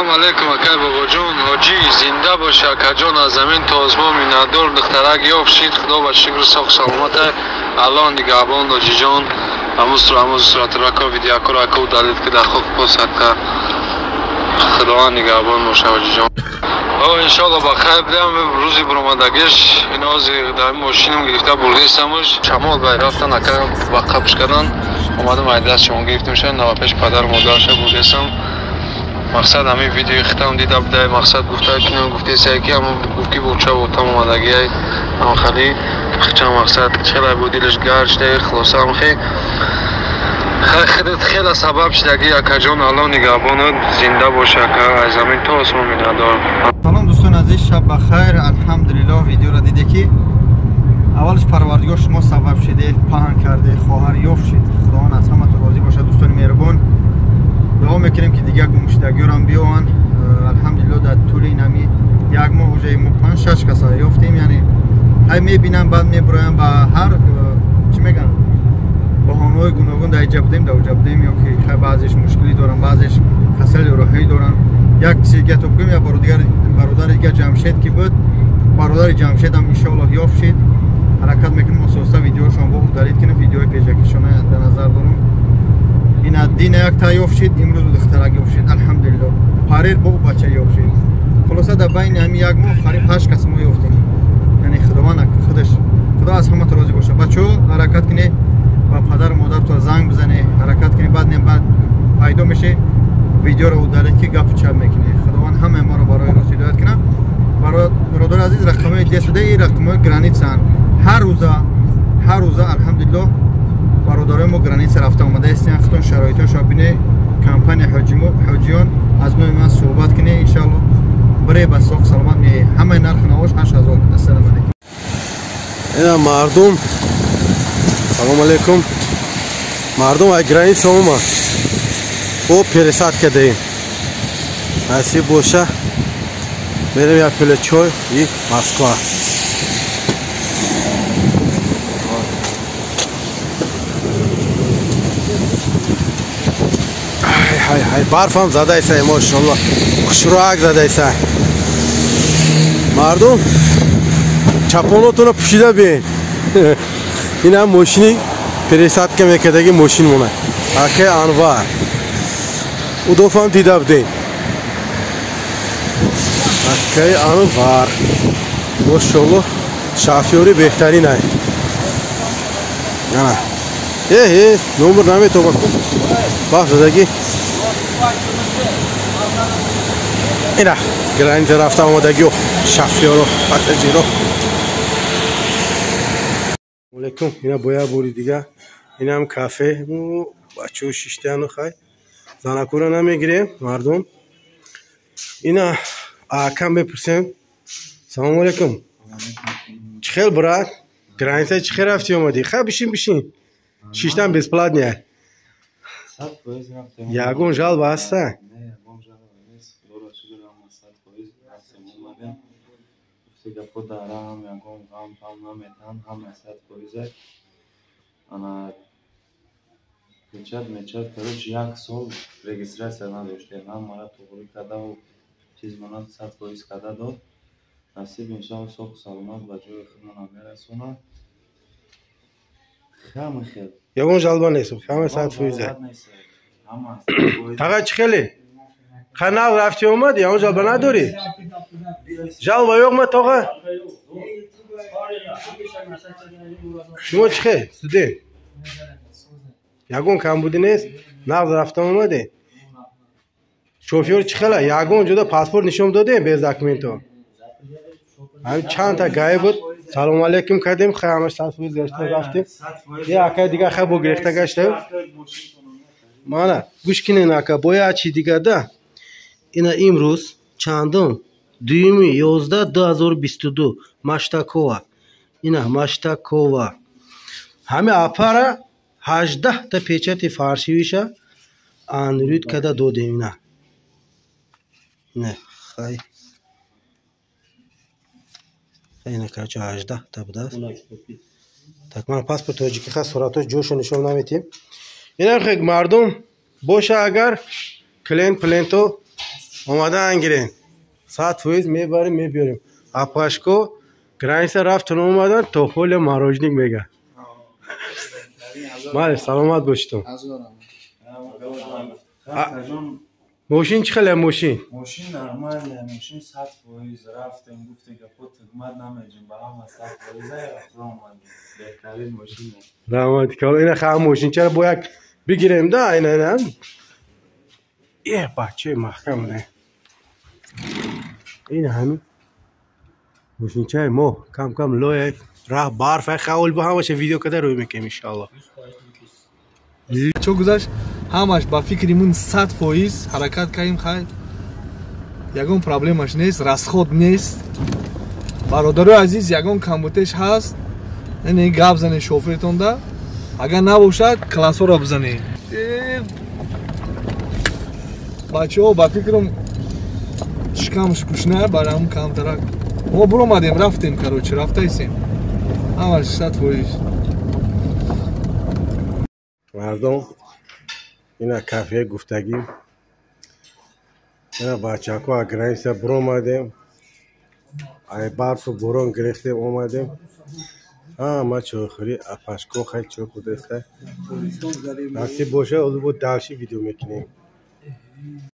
Салом алейкум, акай Бобоҷон, ҳоҷӣ, зинда боши, акаҷон, аз замин то осмон миннатдор. Духтарак ёфт шид, худо ба шукр, соғ саломата. Аллоҳ нигаҳбон, ҳоҷиҷон. Ҳамун суратрако, видеокора ака удалить ки дар хок посадка. Худованд нигаҳбон боша, ҳоҷиҷон. О, иншоалло, ба хайр будам. Рӯзи буромадагиш ин ҳозир дар мошинам гирифта бурдистамуш. Шамол бай рафтан, ака ба қабш кардан. Омадам, ай даст шумо гирифтимша, навапеш падару модарша бурдистам. Мақсад, ҳамин видеои хитам дида будай, мақсад, гуфта кинам, гуфтесае ки ҳамон гуфт ки буча там омадагиай, ҳамхали хичам, мақсад, хеле бо дилаш гард шуда. Хулоса, ҳамхе худат хеле сабаб шидаги, акаҷон. Аллоҳ нигаҳбонат, зинда бош, ака, аз замин то осмон миннатдор. Салом, дӯстони азиз, шаб бахайр. Алҳамдулиллоҳ, видеоро диде ки аввалаш Парвардигор шумо сабаб шиде, паҳн карде, хоҳар ёфт шид. Худованд аз ҳаматон розӣ бошад. Дӯстони меҳрубон, дуо мекунем, ки дигар гумшудагиёрам биёванд. Алҳамдулиллоҳ, дар тӯли инами як моҳ уже мо панҷ шаш каса ёфтем. Яъне ҳай мебинам, баъд мебуроям, ба ҳар чӣ мегӯянд, баҳонаҳои гуногун: дар иҷа будем, дар уҷа будем, ё ки хай баъзеш мушкилӣ доранд, баъзеш касали рӯҳӣ доранд. Як чизи дига то бигӯем: як бародари дига, Ҷамшед ки буд, бародари Ҷамшедам иншоаллоҳ ёфт шид. Ҳаракат мекунем, ососта видеошон бо удалить кунем, видеои пешакишона дар назар дорам. Ина дина як та ёфт шид, имрӯз духтарак ёфт шид, алҳамдулиллоҳ. Парер бо бача ёфт шид. Хулоса, дар байни ҳами як моҳ қариб ҳашт кас мо ёфтем. Яъне Худованд худаш, Худо аз ҳамата розӣ бошад. Бачаҳо, ҳаракат кунед, ба падару модарто занг бизане, ҳаракат кунед, баъд не баъд пайдо меше, видеоро удалить ки гапу чап мекунед. Худованд ҳамаи моро барои рост ҳидоят кунад. Бародари азиз, рақамҳои десуда, ин рақамҳои граница анд. Ҳар рӯза, ҳар рӯза, алҳамдулиллоҳ, бародарои мо граница рафта омада ҳастиянд. Худтон шароитошро бинед. Компания Ҳоҷиён, аз номи ман суҳбат кунед, иншоалло, бире, ба соғ саломат меоед. Ҳамаи нархи навош 8000. Ассалому алайкум. Ина мардум, салом алейкум, мардум, ай граница омад, бо пересадка даем. Насиб боша, мерем як пиёла чой и Москва. Ҳай ҳай, барфам задайсай, мошалло, хушрӯак задайсай. Мардум, чапонотонро пӯшида биен. Инам мошини пересадка мекардаги мошин монад, акай Анвар. Удофам дида будем, акай Анвар, мошалло, шофёри беҳтарин ай. Ана э э номер наметоба, барф задаги. Ина граница рафта омадагиё, шофёро, пассажиро. Алейкум. Ина бо як бори дига, инам кафе, бачаҳо шиштаяну. Хай, занакура намегирем, мардум. Ина акам мепурсем. Салому алейкум, чӣ хел, брат, граница чӣ хел рафти омадӣ? Хай, бишин, бишин, шиштан бесплатный. Ягон жалоба ҳаста? Гапо дарам, ягон ғам пам наметаҳанд, ҳама 100%. Ана печать мечат, короче, як сол регистрация надоштем, ҳамара туғрӣ кардаву чиз монад, 100% карда дод. Насиб, иншоалло, соҳу саломат ба ҷои худмонам мерасонад. Ҳама хел. Ягон жалоба нест, ҳама 100%. Таға, чӣ хеле қанал рафти омад, ягон жалоба надорӣ? Жалоба ёқма, тоға? Шумо чӣ хел, студент? Ягон камбудӣ нест, нағз рафта омадем. Шофёр чӣ хела? Ягон ҷода паспорт нишон додем, без документо ҳамин чандта ГАИ буд, салому алейкум кардем, хай, ҳамаш 100% гашта рафтем. Е акай дига, хай, бо гирифта гаштем. Мана, гӯш кинен, ака, бо як чи дига да. Ина имрӯз чандум? 2-11-2022. Маштакова, ина Маштакова, ҳами апара 18-та печати фальшивый ша анрюд када додем. Ина, хай, ина, короче, 18-та будааст. Так, мана паспорт тоҷикӣ. Ха, суратош ҷошо нишон наметиҳем. Инам хек, мардум боша, агар клиент плиенто. Омадан гирем. 100% мебарем, мебиёрем. Апашко граница рафтан омадан то ҳоля мороженик мега. Бале, саломат бошитон. Мошин чӣ хеле мошин? Мошин нормальная, мошин 100% рафтем, гуфте гапо тугмат намеҷем, ба ҳама 100% рафта омадем. Беҳтарин мошин. Раҳмат калон. Ина ха мошинчаро бо як бигирем да, ина ина. Е, бача маҳкам не. Ин ҳамин мошинчаи мо кам-кам лоя раҳ барф хаол бо ҳамаша видео када рӯй мекунем иншоаллоҳ. Чо гузашт ҳамаш ба фикри мун 100% ҳаракат кардем, хайр ягон проблемаш нест, расход нест. Бародарои азиз, ягон камбутеш ҳаст, не гап занед шофертонда, агар набошад классҳоро бизанед. Бачаҳо ба фикрам шикамш гушна, барам камтарак. Мо буромадем, рафтем, короче, рафтаисем. Ҳамаш 100%. Мардум ина кафе гуфтагӣ, ина бачако аз граница буромадем, ай барфу борон гирифтем омадем. Ҳама чойхӯрӣ апашко хай чой хӯрдаиста. Насиб боша, ҳозир бо дальше видео мекунем.